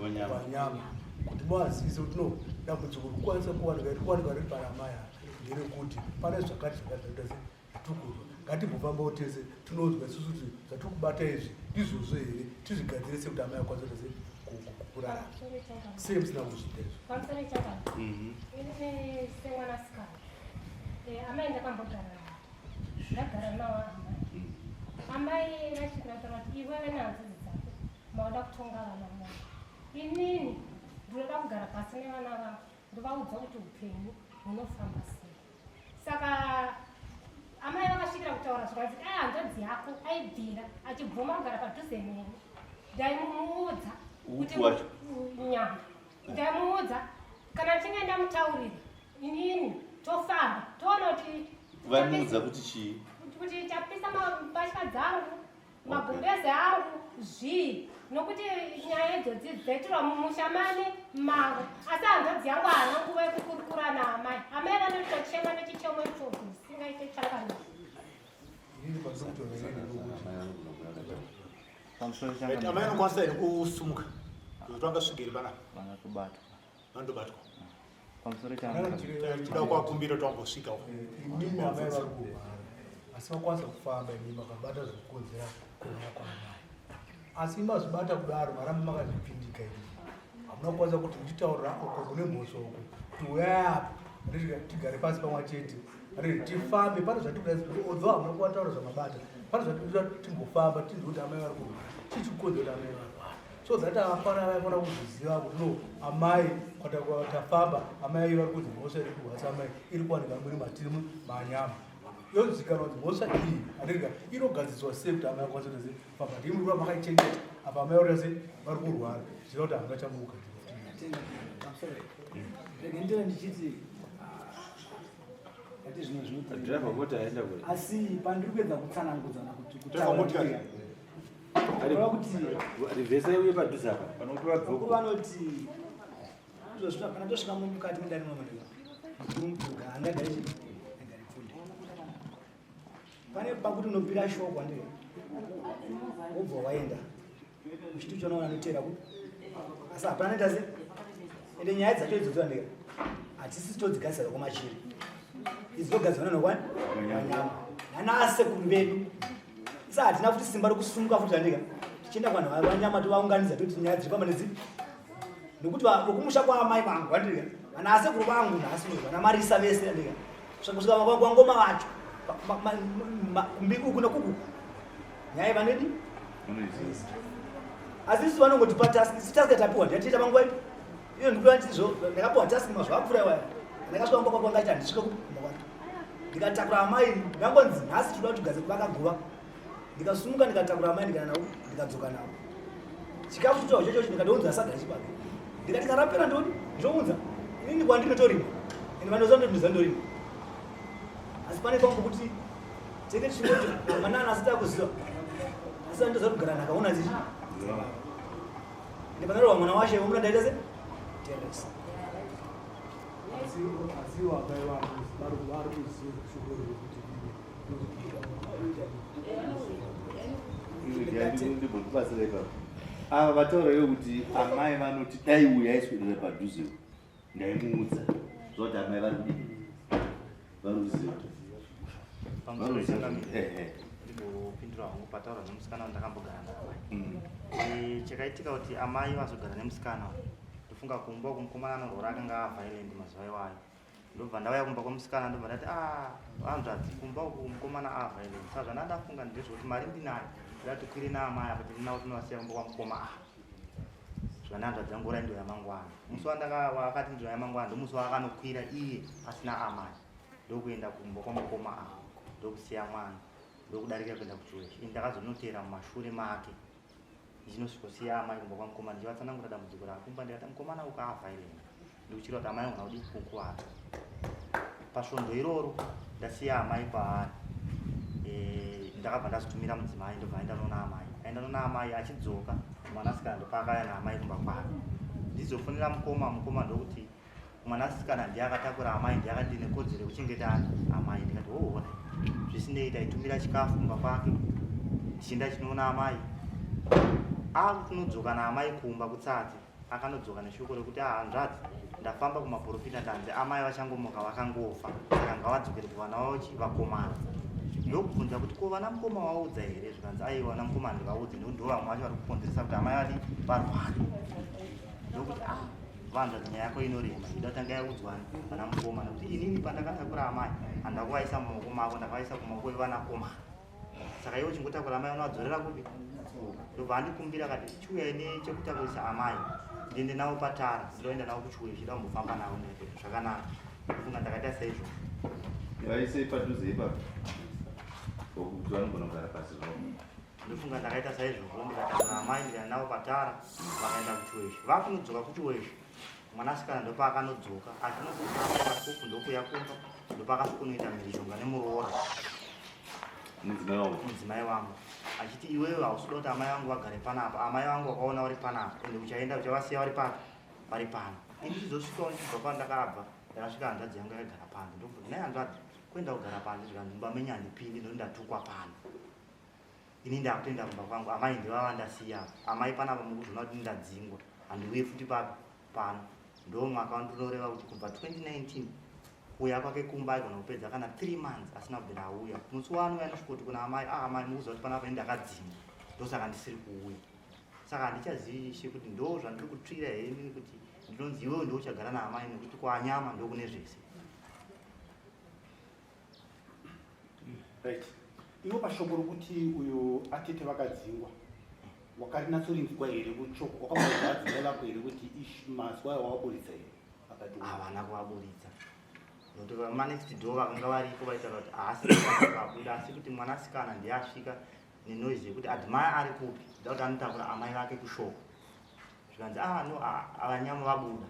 Wanyama. kwanyama kuti muvazivise kuti no, dambudziko rikukwanisa kuwanika riri kuwanika riri pana amai ava nderekuti pane zvakati zvakati zvakaita se zvatukurwa, ngatimbofambawo tese tinonzwa isusu kuti zvatiri kubata izvi ndizvozvo here, tizvigadzire sekuti amai akwanisa kuita se kurarama. Sei musina kuzviita izvo? Pamusoro chakati, ini semwanasikana, amai ndakambogara navo, ndagara navo amai. Amai vasvikira kutaura kuti iwewe nehanzvadzi dzako mauda kutonga vana vangu, inini ndinoda kugara pasi nevana vangu, ndovaudza kuti upenyu hunofamba sei. Saka amai vakasvikira kutaura zvikanzi dai hanzvadzi yako aibvira achibvuma kugara padhuze neni, ndaimuudza kuti Upi wacho? Nyama ndaimuudza kana ndichinge ndamutaurira inini, tofamba toona kuti Vaimuudza kuti chii? Kuti chapisa mbatya dzangu, magumbeze angu zvii, nokuti nyaya idzodzi dzaitirwa mumusha mane mavo, asi hanzvadzi yangu haana nguva yekukurukura naamai. Amai vanotochema nechichemo ichocho singaite changamiro. Inini pandiri kutaura inini ndokuti Pamusoro. Right, amai anokwanisa here kusumuka kuti vangasvike here panapa? Vangatobatwa. Vandobatwa. Pamusoro. Tinoda kuvakumbira kuti vambosvikawo. Imimi amai vari kurwara asi vakwanisa kufamba, imi makabata zvekukonzera kurwara kwaamai, asi mazvibata kudaro maramba makazvipindika. Imi hamuna kukwanisa kuti muchitaurira uko kune mhosva uko kuti uyai apa, tigare pasi pamwe chete, anditi tifambe, pane zvatikuda. Although hamuna kuvataura zvamabata, pane zvatikuda, timbofamba tinzwe kuti amai vari kurwara chii, chikukonzera kuti amai varwara, so that afana vaifana kuzviziva kuti no, amai tafamba, amai vari kunzi mhosva iri kurwasa amai iri kuwanika muri matiri manyama, yozikanwa kuti mhosva iyi, andika, inogadziswa sei kuti amai akwanise kuti famba. Ndimi muri makaichengeta apa, amai vari sei, vari kurwara, zvichida kuti hamuna chamukugadzira. Rege nditore ndichiti ati zvimwe zvinoti Driver mota aenda kure. Asi pandiri kuedza kutsanangudzana kuti Driver mota. kutaura kuti Reverse uye padhuze apa panotora vakuru dzoko. Vanoti izvozvo kana tosvika mukati mundani mamwe, mukuru mutuga angagare chi agare pfunde, pane pakuti unopira shoko, andii, wobva waenda uchiti uchonaona anotera ku, asi hapana noita se ende nyaya dzacho idzodzo, andika, hatisi todzigadzira kwamachiri, idzi dzogadzirwa nokwani wanyama nana asekuru vedu. Isa hatina futi simba rokusumuka futi, andika, tichienda kuvanhu vanyama tovaunganidza toti nyaya dziri pamba nedzi, nekuti vokumusha kwaamai vangu, andika, vana asekuru vangu nhasi uno vana marisa vese, andika, kusvika kwangoma vacho kumbiki uku nekuku, nyaya vanedi, asi isu vanongotipa task, isu task yatapiwa ndiyatiita panguva ipi iyo. Ndikuva ndizvo ndakapiwa task mazuva apfuura iwaya, ndakasvika kumba kwako, ngaiti handisvike kumba kwake, ndikatakura amai, ndangonzi nhasi tinoda kuti tigaze kuvaka guva, ndikasumuka ndikatakura amai, ndikaenda navo, ndikadzoka navo, chikafu chitawo chochocho, ndikatounza saga chibage, ndikati kana rapera ndodi ndounza inini kwandinotorima, ende vandoziva ndondiziva ndorima, asi pane pangu kuti tenge tichingoti manana, asi takuziva, asi andoziva kugara nhaka una dzichi, ende panarova mwana washe womuna ndaita se Teresa. Asi asi amai vangu vari vari kuziva shoko rekuti Ndimbokubatsira ipapo. Ava vataura iwe kuti amai vanoti dai uyu aiswedera padhuze ndaimuudza zvoti amai vari kudii vari kuziva. Pamusoro changamire ndimbopindura hangu pataura nemusikana wandakambogara naye. Eh, chakaitika kuti amai vazogara nemusikana uyu ndofunga kumba uku mukomana anorwara akanga aviolent mazuva iwayo ndobva ndauya kumba kwemusikana ndobva ndati ah hanzvadzi kumba uku mukomana aviolent saka zvandandafunga ndezvekuti mari ndinayo ndoda tikwire naamai apa tiri navo tinovasiya kumba kwamukoma ah zvana hanzvadzi yangu ora ndoya mangwana musi wandakati ndoya mangwana ndomusi waakanokwira iye asina amai ndokuenda kumba kwamukoma ah ndokusiya mwana ndokudarika kuenda kuchiweshe ini ndakazonotera mumashure make ndichinosvikosiya amai kumba kwamukoma ndichivatsanangura dambudziko rakumba ndikati mukomana uko avhairena ndikuchira kuti amai vangu kudii kukuvara pasvondo iroro ndasiya amai kwaari eh, ndakabva ndazotumira mudzimai ndobva aenda noona amai aenda noona amai achidzoka mwanasikana ndopaakauya naamai kumba kwake ndizofonera mukoma mukoma ndokuti mwanasikana ndiye akatakura amai ndiye akati ndine kodzero yekuchengeta ani amai ndikati hohona zvisinei taitumira chikafu kumba kwake tichienda chinoona amai akunodzoka naamai kumba kutsatsi akanodzoka neshoko rekuti ah hanzvadzi ndafamba kumaporofita ndanzi amai vachangomuka vakangofa saka ngavadzokere kuvana vavo chi vakomana ndokubvunza kuti ko vana mukoma waudza here zvikanzi aiwa vana mukoma handivaudze nekuti ndo vamwe vacho vari kukonzeresa kuti amai vadi varware ndokuti ah vanzvadzi nyaya yako inorema ida tanga yaudzwani vana mukoma nekuti inini pandakatakura amai handina kuvaisa mumaoko mako ndakavaisa kumaoko evanakomana saka iwe chingotakura amai unovadzorera kupi ndobva andikumbira kati chiuyai nechekutakurisa amai ndiende navo patara ndinoenda navo kuchiuye chida kumbofamba navo ndikati zvakanaka ndofunga ndakaita saizvozvo Vaisei padhuze ipapo. Kuti vanogona kugara pasi zvavo. Ndofunga ndakaita saizvozvo ndikatakura amai ndikaenda navo patara vakaenda kuchiweshe vakunodzoka kuchiweshe mwanasikana ndopaakanodzoka achinokufu ndokuya kumba ndopaakasvikonoita mhirizhonga nemuroora Mudzimai wangu. Mudzimai wangu achiti iwewe hausi kuda kuti amai vangu vagare panapa amai vangu vakaona vari panapa ende uchaenda uchavasiya vari papi vari pano ini ndichizosvikawo ndichibva pandakabva ndakasvika hanzvadzi yangu yakagara panze ndokubva nhai hanzvadzi kuenda kugara panze zvikanzi mumba menyu handipindi ndokuti ndatukwa pano ini ndakutoenda kumba kwangu amai ndivava ndasiya amai panapa mukuzviona kuti ndadzingwa handiuye futi papi pano ndo mwaka wandinoreva kuti kubva 2019 kuuya kwake kumba aigona kupedza kana 3 months asina kubvira auya musi waanouya anosvikoti kuna amai ah amai mukuziva kuti panapa ini ndakadzingwa ndosaka ndisiri kuuya saka handichazivi ishe kuti ndo zvandiri kutsvira here inini kuti ndinonzi iwewe ndo uchagara naamai nekuti kwanyama ndokune zvese Right. Iwe pashoko rokuti uyo atete vakadzingwa wakarinatsorinzwa here kuchoko wakamuudza adzimai vako here kuti ish mazwa ayo wakaburitsa here akati havana kuvaburitsa nokuti vamanext door vakanga variko vaitaura kuti haasi abuda asi kuti mwanasikana ndiye asvika nenoise yekuti admire ari kupi da kuti anotakura amai vake kushoko zvikanzi ah no avanyama vabuda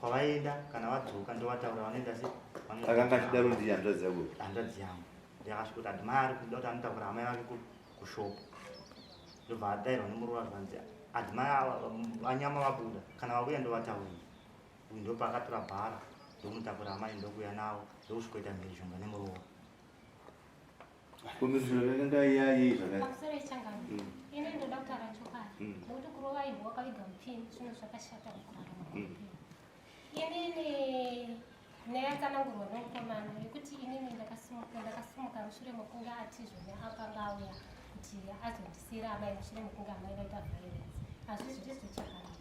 kwavaenda kana vadzoka ndovataura vanoenda se Akanga achidaro ndiye hanzvadzi yako. Hanzvadzi yangu ndakasvika kuti admire ari kuda kuti anotakura amai vake kushopo ndobva adairwa nemuroora zvikanzi admire vanyama vabuda kana vabuya ndovataurira uyu ndopaakatora bhara ndokunotakura amai ndokuuya navo ndokusvikoita mhirizhonga nemuroora Komishona yakanga yayei zvakare. Pamusoro yechangano ini ndoda kutaura chokwadi nekuti kurova imbwa wakaviga mupini zvinhu zvakashata mukurarama inini neyatsanangurwa nomukomana yekuti inini ndakasimuka ndakasimuka mushure mekunge ati zvone akanga auya kuti azondisiira amai mushure mekunge amai vaita violence hazvizvi ndizvo chakanaka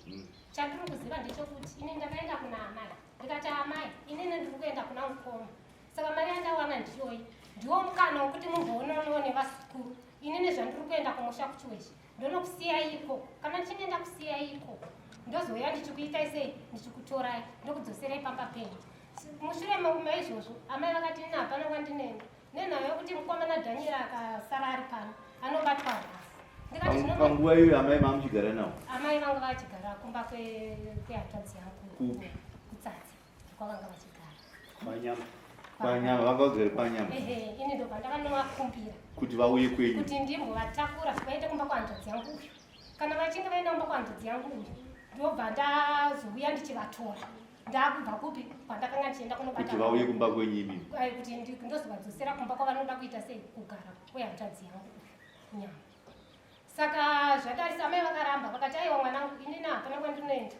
chandiri kuziva ndechekuti ini ndakaenda kuna amai ndikati amai inini ndiri kuenda kuna mukoma saka mari yandawana ndiyoyi ndiwo mukana wekuti mumboononowo nevazukuru inini zvandiri kuenda kumusha kuchiweshe ndonokusiyai ikoko kana ndichinge ndakusiyai ikoko ndozouya ndichikuitai sei ndichikutorai ndokudzoserai pamba penyu mushure maizvozvo amai vakati ini hapana kwandinoenda nenhau yekuti mukomana dhanieri akasara ari pano anobatwa nhasi ndikati zvino Panguva iyoyo amai mamuchigara navo. amai vanga vachigara kumba kwehanzvadzi yangu Kupi? kutsatsi kwavanga vachigara Kwanyama. Kwanyama vanga vagere kwanyama ehe ini ndobva ndakanovakumbira kuti vauye kwenyu. kuti ndimbovatakura vaende kumba kwehanzvadzi yangu uyu kana vachinge vaenda kumba kwehanzvadzi yangu uyu Ndobva ndazouya ndichivatora ndakubva kupi kwandakanga ndichienda kunobata kuti vauye kumba kwenyu imimi. Kuti ndozovadzosera kumba kwavanoda kuita sei kugara kwehanzvadzi yangu nyama. Saka zvatarisa amai vakaramba vakati aiwa mwanangu inini hapana kwandinoenda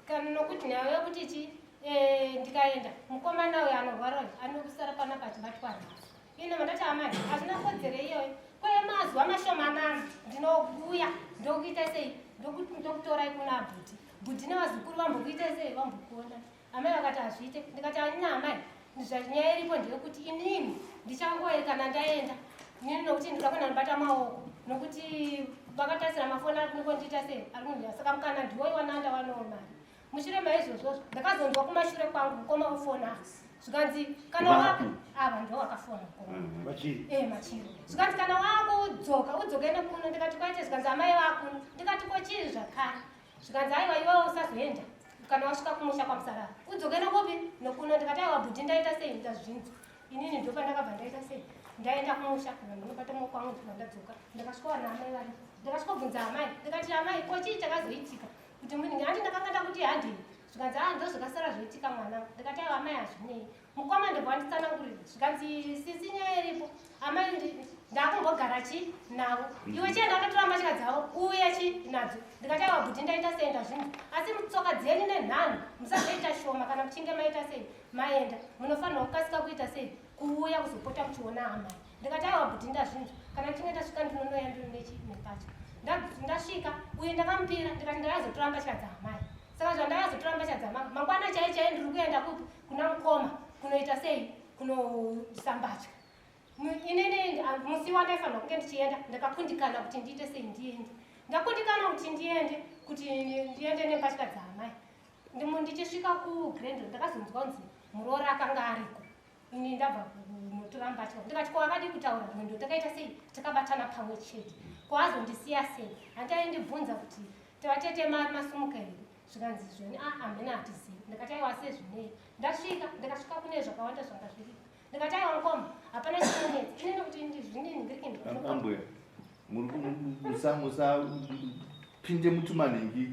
kana nokuti nyaya yekuti chi eh, ndikaenda mukomana uyo anorwara uyu anokusara panapa achibatwa nhasi ine mandati amai hazvina kodzero iyoyo kwemazuva mashomanana ndinouya ndokuita sei ndokutorai kuna bhuti bhuti nevazukuru vambokuita sei vambokuona amai vakati hazviite ndikati anina amai nyaya iripo ndeyekuti inini ndichangoe kana ndaenda inini nokuti ndinoda kuenda ndobata maoko nokuti vakatarisira mafoni ari kunongondiita sei ari kundida saka mukana ndiwoiwana ndawanawo mari mushure maizvozvozvo ndakazonzwa kumashure kwangu mukoma wofona zvikanzi kana wako ava ndo wakafona mukoma mhm. eh, machiro zvikanzi kana wakudzoka udzoke nekuno ndikati kwaite zvikanzi amai vakuno ndikati ko chii zvakare zvikanzi aiwa iwewe usazoenda kana wasvika kumusha kwamusarara udzoke nekupi nokuno ndikati aiwa bhuti ndaita sei ndazvinzwa inini ndopandakabva ndaita sei ndaenda kumusha ndinobata maoko angu ndibva ndadzoka ndakasvika wana amai vari ndakasvika bvunza amai ndikati amai ko chii chakazoitika kuti munhu handi ndakanga ndakuti handei zvikanzi a ah, ndozvakasara zvoitika mwana ndikati aiwa amai hazvinei mukoma ndobva wanditsanangurira zvikanzi sisi nyaya iripo amai ndakumbogara chi navo iwe chienda unotora mbatya dzavo uuye chi nadzo ndikati aiwa bhuti ndaita sei ndazvinhu asi tsoka dzenyu nenhano musazoita shoma kana muchinge maita sei maenda munofanirwa kukasika kuita sei kuuya kuzopota muchiona amai ndikati aiwa bhuti ndazvinzwa kana ndichinge ndasvika ndinonoya ndinonechi nepatya ndasvika uye ndakamupira ndikati ndaizotora mbatya dzaamai saka zvandaizotora mbatya dzamai mangwana chai chai ndiri kuenda kupi kuna mukoma kunoita sei kunosambatya inini musi wandaifanira kunge ndichienda ndakakundikana kuti ndiite sei ndiende ndakundikana kuti ndiende kuti ndiende nembatya dzaamai ndichisvika kugrand ndakazonzwa kunzi muroora akanga ariko ini ndabva kunotora mbatya ndikati ko akadii kutaura rwendo takaita sei takabatana pamwe chete ko azondisiya sei handiaindibvunza kuti tavatete masumuka here zvikanzi zvoni a ah, hamena hatizivi ndikati aiwa sezvinei ndasvika ndikasvika kune zvakawanda zvanga zviripo ndikati aiwa mukoma hapana chinonetsa ini nekuti zvinini ndiriambuya musapinde mutumanhingi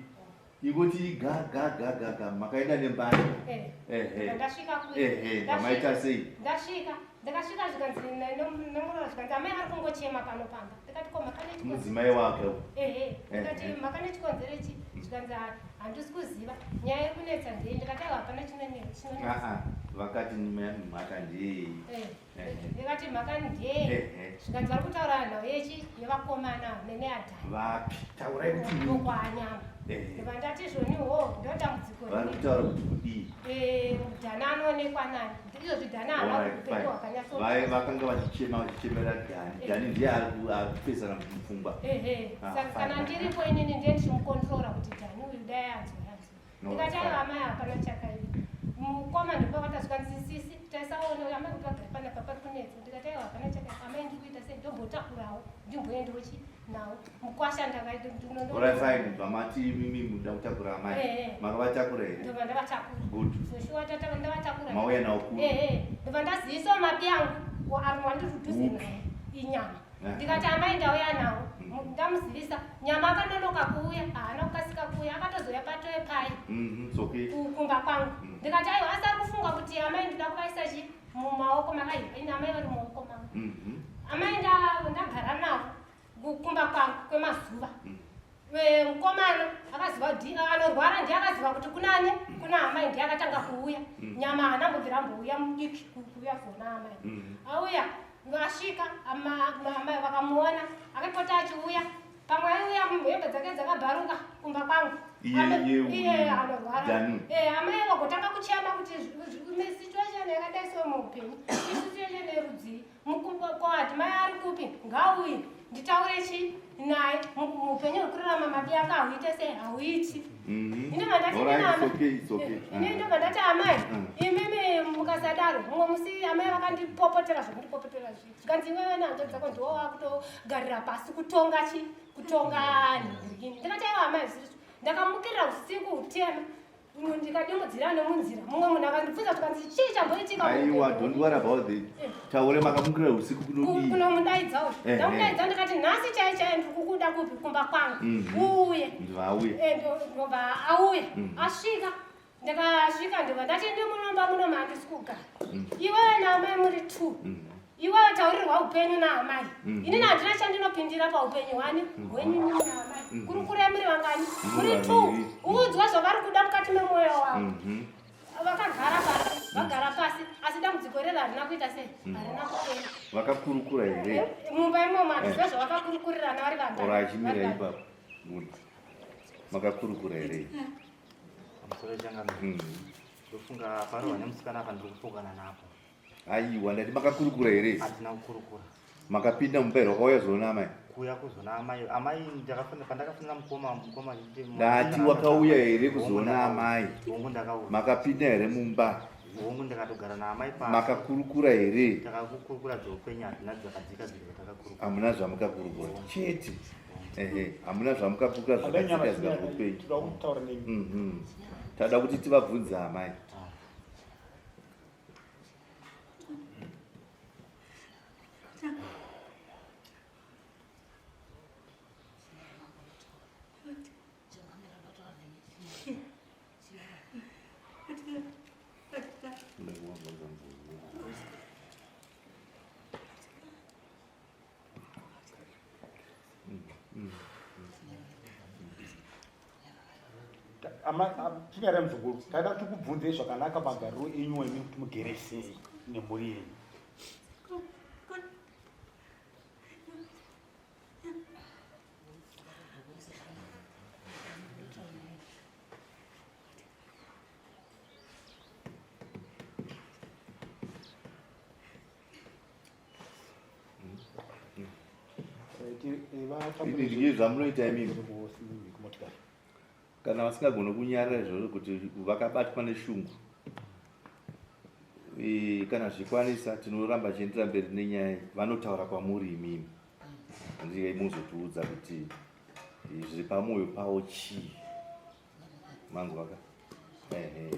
Ingoti ga ga ga ga ga makaenda nembani. Eh. Ehe. Ndasvika kuya. Ehe, ndamaita sei? Ndasvika. Ndakasvika zvikanzi nemurora zvikanzi amai vari kungochema pano pamba. Ndikati ko makane chikonzero. Mudzimai wake. Ehe. Ndikati makane chikonzero ichi zvikanzi handisi kuziva. Nyaya iri kunetsa ndei ndikati aiwa hapana chinonetsa. Ah ah. Vakati mhaka ndei. Eh. Ndikati mhaka ndei zvikanzi vari kutaura nhau yechi yevakomana neneadhani vapi taurai kuti ndokwanyama ndibva ndati zvoni ho ndodambudziko vari kutaura kuti kudii dhana anoonekwa nani izvozvi dhana haana upenyu hwakanyatso vakanga vachichema vachichemera dhani dhani ndiye ari kupesana mupfungwa ehe ah, saka kana ndiripo inini ndiye ndichimukontrora kuti dhani uyu dai anzwa ndikati aiwa amai hapana chakaipa mukoma ndipo vakati zvikanzi sisi taisaona amai kuti vagare panapa pari kunetsa ndikati aiwa hapana chakaipa amai ndiri kuita sei ndombotakurawo ndimboendawo chi nawo mukwasha ndakaifine bvamati mimi muda kutakura amai eh, eh. makavatakura here ndobva ndavatakura good so shuwa ndavatakura mauya nawo ku ehe ndobva ndazivisawo mapi angu ari wandiri kudhuze naye inyama ndikati amai ndauya nawo ndamuzivisa nyama akanonoka kuuya haana kukasika kuuya akatozouya patoe pai mhm, kumba kwangu mm. ndikati aiwa asi ari kufunga kuti amai ndida kuvaisa chi mumaoko makaipa ini amai vari mumaoko mangu mhm. amai ndagara navo kumba kwangu kwemazuva mm. Mukomana akaziva kuti anorwara ndiye akaziva kuti kunani kuna amai ndiye akatanga kuuya mm. nyama haana mbobvira ambouya mudiki kuuya zona amai mm. auya asvika amai vakamuona akapota achiuya pamwe aiuya hembe dzake dzakabharuka kumba kwangu iye anorwara eh, amai vagotanga kuchema kuti situation yakadai so muupenyu isituation yerudzii Mukukwati mai ari kupi ngauye nditaure chi naye muupenyu hwekurarama madi aka hauite sei hauiti mhm. Ini ndobva ndati amai mm. imimi mukasadaro mumwe musi amai vakandipopotera zvekundipopotera zvi zvikanzi iwewe nehanzvadzi dzako ndiwo wakutogarira pasi kutonga chi kutonga nhingirikini ndikati aiwa amai zvirizvo ndakamukirira usiku utema. Ndikadimbudzira nemunzira mumwe munhu akandibvunza tikanzi chii chamboitika? Aiwa, don't worry about it. Taure, makamukira usiku kunodii? Kunomudaidza uyu. Ndamudaidza ndikati nhasi chai chai ndiri kukuda kupi? Kumba kwangu. Uuye. Ndivauya. Ndobva auya. Asvika, ndikasvika, ndobva ndati ndimunomba muno mahandisi kugara. Iwewe naamai muri two. Iwewe taurirwa upenyu naamai. Inini handina chandinopindira paupenyu hwani hwenyu nini naamai. Kurukurai muri vangani? Muri two. Vaviri. Uudzwa zvavari kuda mukati memwoyo wavo. Vakagara pasi, vagara pasi, asi dambudziko rero harina kuita sei? Harina kupera. Vakakurukura here? Mumba imomo handiziva zvavakakurukurirana vari vangani. Ora, achimira Vari ipapo. Good. Makakurukura here? Pamusoro, changamire. Ndofunga parohwa nemusikana apa ndiri kupokana napo. Aiwa, ndati makakurukura here? Hatina kukurukura. Makapinda mumba here? Wakauya zoona amai? Kuuya kuzona amai, amai ndakafonera, pandakafonera mukoma, mukoma achiti Ndati wakauya here kuzoona amai? Hongu, ndakauya. Makapinda here mumba? Hongu, ndikatogara naamai pasi. Makakurukura here? Takakukurukura dzeupenyu, hatina dzakadzika dzika takakurukura. Hamuna zvamukakurukura chete. Ehe, hamuna zvamukakurukura zvakadzika dzika zveupenyu. Toda kutaura nemi. Tada kuti tivabvunze amai. Chinyara muzukuru, taida kuti kubvunzei zvakanaka magariro enyu emi kuti mugere sei nemhuri yenyu. Ndii zvamunoita imimi kana vasingagoni kunyarara izvozvo kuti vakabatwa neshungu. Kana zvikwanisa, tinoramba chiendera mberi nenyaya. Vanotaura kwamuri imimi, handii? Muzotiudza kuti zviri pamwoyo pavo chii. Manzwaka? Ehe.